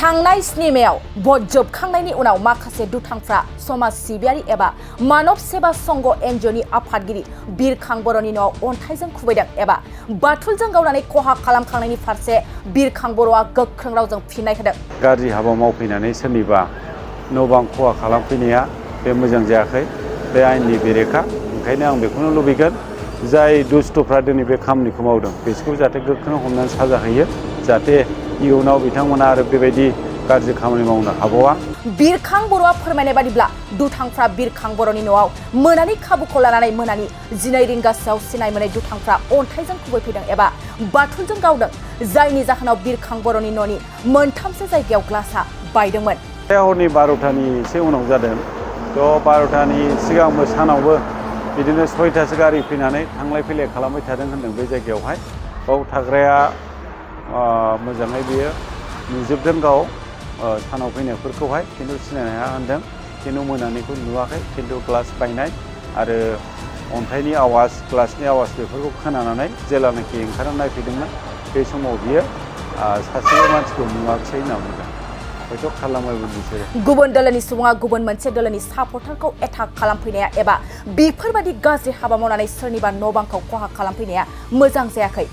थांनाय सिनेमायाव भट जोबखांनायनि उनाव माखासे दुथांफ्रा समाज सिबियारि एबा मानव सेवा संघ एनजिअनि आफादगिरि बिरखां बर'नि न'आव अन्थाइजों खुबैदों एबा बाथुलजों गावनानै खहा खालामखांनायनि फारसे बिरखां बर'आ गोख्रों रावजों फिननाय होदों। गाज्रि हाबा मावफैनानै सोरनिबा न' बां खहा खालामफैनाया बे मोजां जायाखै, बे आयेननि बेरेखा। ओंखायनो आं बेखौनो लुबैगोन, जाय दुस्थ'फ्रा दिनै बे खामानिखौ मावदों बिसोरखौ जाहाथे गोख्रों हमनानै साजा होयो, जाहाथे इयुनाव बिथांमोना आरो बेबायदि गाज्रि खामानि मावनो हाबावा। बिरखां बर'आ फोरमायनाय बादिब्ला दुथांफ्रा बिरखां बर'नि न'आव मोनानि खाबुखौ लानानै मोनानि 12 रिंगासोआव सिनाय मोनै दुथांफ्रा अन्थाइजों खुबैफैदों एबा बाथुलजों गावदों, जायनि जाहोनाव बिरखां बर'नि न'नि मोनथामसो जायगायाव ग्लासआ बायदोंमोन। हरनि 12टानि एसे उनाव जादों। थ' 12टानि सिगांबो सानावबो बिदिनो 6थासो गारि फैनानै थांलाय फैलाय खालामबाय थादों होनदों बे जायगायावहाय। बाव थाग्राया मोजाङै बियो नुजोबदों गाव सानाव फैनायफोरखौहाय, खिन्थु सिनायनो हाया होनदों। खिन्थु मोनानिखौ नुवाखै, खिन्थु ग्लास बायनाय आरो अन्थाइनि आवाज, ग्लासनि आवाज बेफोरखौ खोनानानै जेब्लानाखि ओंखारनानै नायफैदोंमोन बे समाव बियो सासे मानसिखौ नुवाखिसै होनना बुंदों। हयथ' खालामबायमोन बिसोरो। गुबुन दोलोनि सुबुङा गुबुन मोनसे दोलोनि सापर्टारखौ एटाक खालामफैनाया एबा बेफोरबादि गाज्रि हाबा मावनानै सोरनिबा न' बांखौ खहा खालामफैनाया मोजां जायाखै।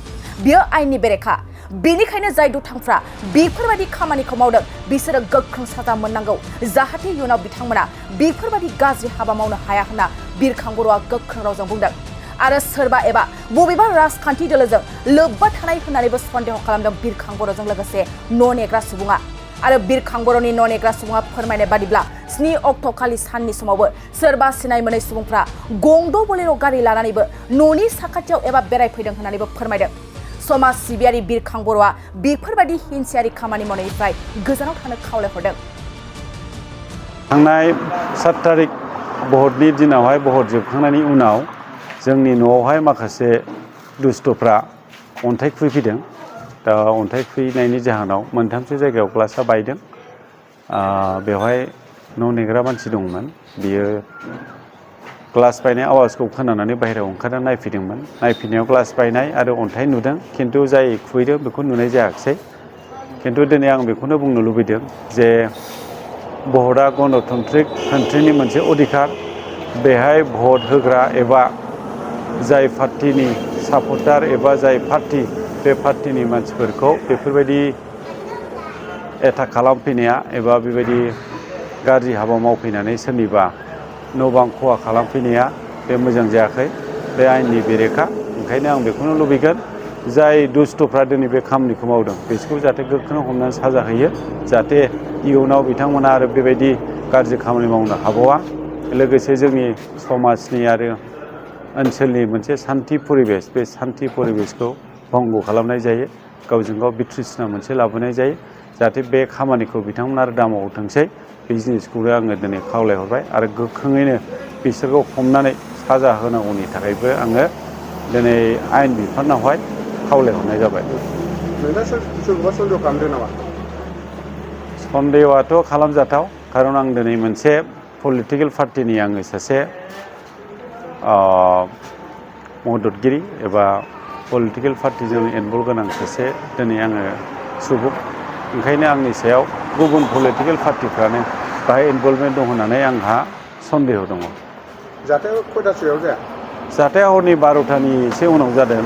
बियो आयेननि बेरेखा। बेनिखायनो जाय दुथांफ्रा बेफोरबादि खामानिखौ मावदों बिसोरो गोख्रों साजा मोननांगौ, जाहाथे इयुनाव बिथांमोना बेफोरबादि गाज्रि हाबा मावनो हाया होनना बिरखां बर'आ गोख्रों रावजों बुंदों। आरो सोरबा एबा बबेबा राजखान्थि दोलोजों लोब्बा थानाय होननानैबो सन्देह खालामदों बिरखां बर'जों लोगोसे न' नेग्रा सुबुङा। आरो बिरखां बर'नि न' नेग्रा सुबुङा फोरमायनाय बादिब्ला 7 अक्ट'खालि साननि समावबो सोरबा सिनाय मोनै सुबुंफ्रा गंद' बोलेर' गारि लानानैबो न'नि साखाथियाव एबा बेरायफैदों होननानैबो फोरमायदों। समाज सिबियारि बिरखां बर'आ बेफोरबायदि हिंसायारि खामानि मावनायनिफ्राय गोजानाव थानो खावलायहरदों। थांनाय 7 तारिख भटनि दिनावहाय भट जोबखांनायनि उनाव जोंनि न'आवहाय माखासे दुस्थ'फ्रा अन्थाइ खुबैफैदों। दा अन्थाइ खुबैनायनि जाहोनाव मोनथामसो जायगायाव ग्लासआ बायदों। बेवहाय न' नेग्रा मानसि दंमोन, बियो ग्लास बायनाय आवाजखौ खोनानानै बाहेरायाव ओंखारना नायफैदोंमोन। नायफैनायाव ग्लास बायनाय आरो अन्थाइ नुदों, खिन्थु जाय खुबैदों बेखौ नुनाय जायाखिसै। खिन्थु दिनै आं बेखौनो बुंनो लुबैदों जे भटआ गणतान्त्रिक कान्ट्रिनि मोनसे अधिकार। बेहाय भट होग्रा एबा जाय पार्टिनि सापर्टार एबा जाय पार्टि, बे पार्टिनि मानसिफोरखौ बेफोरबायदि एटाक खालामफैनाया एबा बेबायदि गाज्रि हाबा मावफैनानै सोरनिबा न' बां खहा खालामफैनाया बे मोजां जायाखै, बे आयेननि बेरेखा। ओंखायनो आं बेखौनो लुबैगोन, जाय दुस्थ'फ्रा दिनै बे खामानिखौ मावदों बिसोरखौ जाहाथे गोख्रों हमनानै साजा होयो, जाहाथे इयुनाव बिथांमोना आरो बेबायदि गाज्रि खामानि मावनो हाबावा। लोगोसे जोंनि समाजनि आरो ओनसोलनि मोनसे सान्थि परिबेस, बे सान्थि परिबेसखौ भंग खालामनाय जायो, गावजों गाव बिथ्रिसना मोनसे लाबोनाय जायो। जाहाथे बे खामानिखौ बिथांमोना आरो दामावथोंसै, बे जिनिसखौनो आङो दिनै खावलायहरबाय आरो गोख्रोङैनो बिसोरखौ हमनानै साजा होनांगौनि थाखायबो आङो दिनै आयेन बिफानावहाय खावलायहरनाय जाबाय। सोरखौबा सन्देह खालामदों नामा? सन्देहआथ' खालामजाथाव, खारन आं दिनै मोनसे पलिटिकेल पार्टिनि आङो सासे मददगिरि एबा पलिटिकेल पार्टिजों इनभल्भ गोनां सासे दिनै आङो सुबुं। ओंखायनो आंनि सायाव गुबुन पलिटिकेल पार्टिफ्रानो बाहाय इनभल्भमेन्ट दं होननानै आंहा सन्देह दङ। जाथाया खयथासोआव जाया? जाथाया हरनि 12टानि एसे उनाव जादों।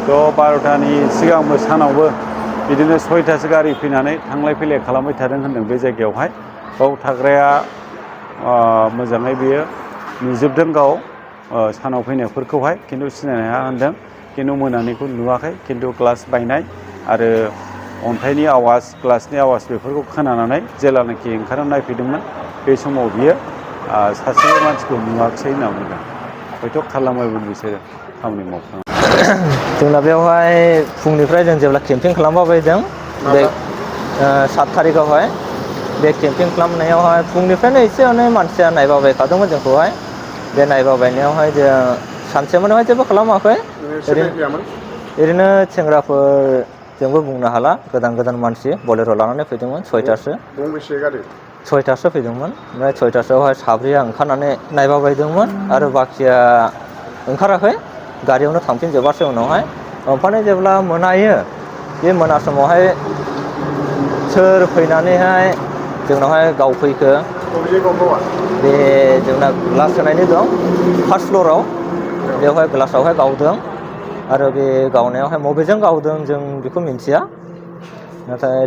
थ' 12टानि सिगांबो सानावबो बिदिनो 6थासो गारि फैनानै थांलाय फैलाय खालामबाय थादों होनदों बे जायगायावहाय। बाव थाग्राया मोजाङै बियो नुजोबदों गाव सानाव फैनायफोरखौहाय, खिन्थु सिनायनो हाया होनदों। खिन्थु मोनानिखौ नुवाखै, खिन्थु ग्लास बायनाय आरो अन्थाइनि आवाज, ग्लासनि आवाज बेफोरखौ खोनानानै जेब्लानाखि ओंखारनानै नायफैदोंमोन बे समाव बियो सासे मानसिखौ नुवाखिसै होनना बुंदों। हयथ' खालामबायमोन बिसोरो खामानि मावखांनानै। जोंना बेवहाय फुंनिफ्राय जों जेब्ला केम्पिं खालामबायदों बे 7 तारिखआवहाय, बे केम्पिं खालामनायावहाय फुंनिफ्रायनो एसे एनै मानसिया नायबायखादोंमोन जोंखौहाय। बे नायबायनायावहाय जों सानसेमानिहाय जेबो खालामाखै। ओरैनो सेंग्राफोर जोंबो बुंनो हाला, गोदान गोदान मानसि बलेर' लानानै फैदोंमोन 6थासो। गंबेसे गारि? 6थासो फैदोंमोन। ओमफ्राय 6थासोआवहाय साब्रैया ओंखारनानै नायबायदोंमोन आरो बाखिया ओंखाराखै, गारियावनो थांफिनजोबासै उनावहाय। ओमफ्राय जेब्ला मोनायो, बे मोना समावहाय सोर फैनानैहाय जोंनावहाय गावफैखो बबे गावबावा बे जोंना ग्लास होनायनि दं फार्स्ट फ्ल'राव बेवहाय ग्लासावहाय गावदों आरो बे गावनायावहाय मबेजों गावदों जों बेखौ मिन्थिया नाथाय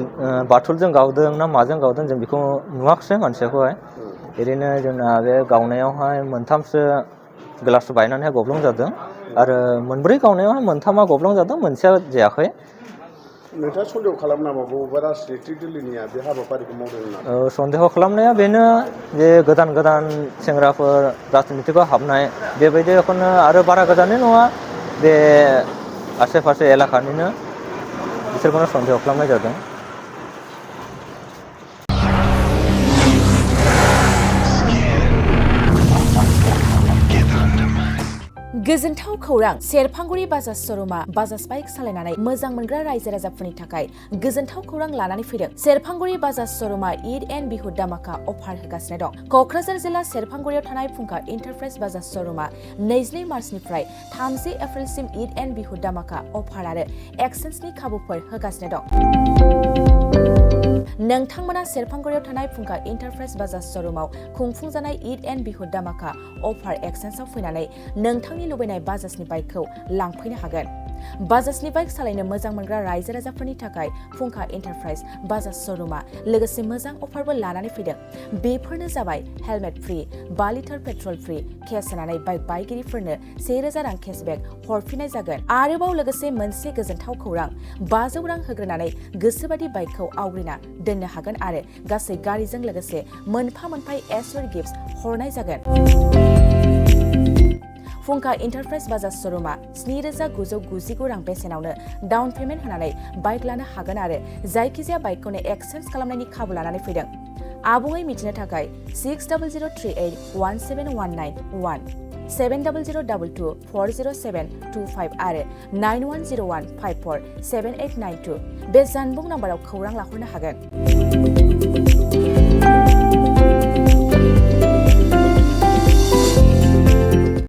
बाथुलजों गावदों ना माजों गावदों जों बेखौ नुवाखिसै मानसिखौहाय ओरैनो जोंना बे गावनायावहाय मोनथामसो ग्लास बायनानैहाय गब्लं जादों आरो मोनब्रै गावनायावहाय मोनथामा गब्लं जादों मोनसेया जायाखै नोंथाङा सन्देह खालामो नामा बबेबा राजनितिक दोलोनिया बे हाबाफारिखौ मावदों होननानै सन्देह खालामनाया बेनो जे गोदान गोदान सेंग्राफोर राजनितिकआव हाबनाय बेबायदिखौनो आरो बारा गोजाननि नङा बे आसे फासे एलाकानिनो बिसोरखौनो सन्देह खालामनाय जादों गोजोनथाव खौरां सेरफांगुरि बाजाज श'रुमा बाजाज बाइक सालायनानै मोजां मोनग्रा रायजो राजाफोरनि थाखाय गोजोनथाव खौरां लानानै फैदों सेरफांगुरि बाजाज श'रुमा ईद एन्ड बिहु दामाका अफार होगासिनो दं क'क्राझार जिल्ला सेरफांगुरियाव थानाय फुंखा इन्टारप्राइज बाजाज श'रुमा 22 मार्चनिफ्राय 30 एप्रिलसिम ईद एन्ड बिहु दामाका अफार आरो एक्सेन्सनि खाबुफोर होगासिनो दं नोंथांमोना सेरफांगुरियाव थानाय फुंखा इन्टारप्राइज बाजाज श'रुमाव खुंफुंजानाय ईद एन्ड बिहु दामाका अफार एक्सेन्सआव फैनानै नोंथांनि लुबैनाय बाजाजनि बाइकखौ लांफैनो हागोन बाजाजनि बाइक सालायनो मोजां मोनग्रा रायजो राजाफोरनि थाखाय फुंखा इन्टारप्राइज बाजाज श'रुमा लोगोसे मोजां अफारबो लानानै फैदों बेफोरनो जाबाय helmet free 5 litre petrol free case होनानै बाइक बायगिरिफोरनो 1000 रां केसबेक हरफिननाय जागोन आरोबाव लोगोसे मोनसे गोजोनथाव खौरां 500 रां होग्रोनानै गोसोबादि बाइकखौ आवग्रिना दोननो हागोन आरो गासै गारिजों लोगोसे मोनफा मोनफा एसर गिफ्ट हरनाय जागोन फुंखा इन्टारप्राइज बाजाज श'रुमा 7999 रां बेसेनावनो डाउन पेमेन्ट होनानै बाइक लानो हागोन आरो जायखिजाया बाइकखौनो एक्सचेन्ज खालामनायनि खाबु लानानै फैदों आबुङै मिथिनो थाखाय 6003817191 7002240725 आरो 9101547892 बे जानबुं नाम्बाराव खौरां लाहरनो हागोन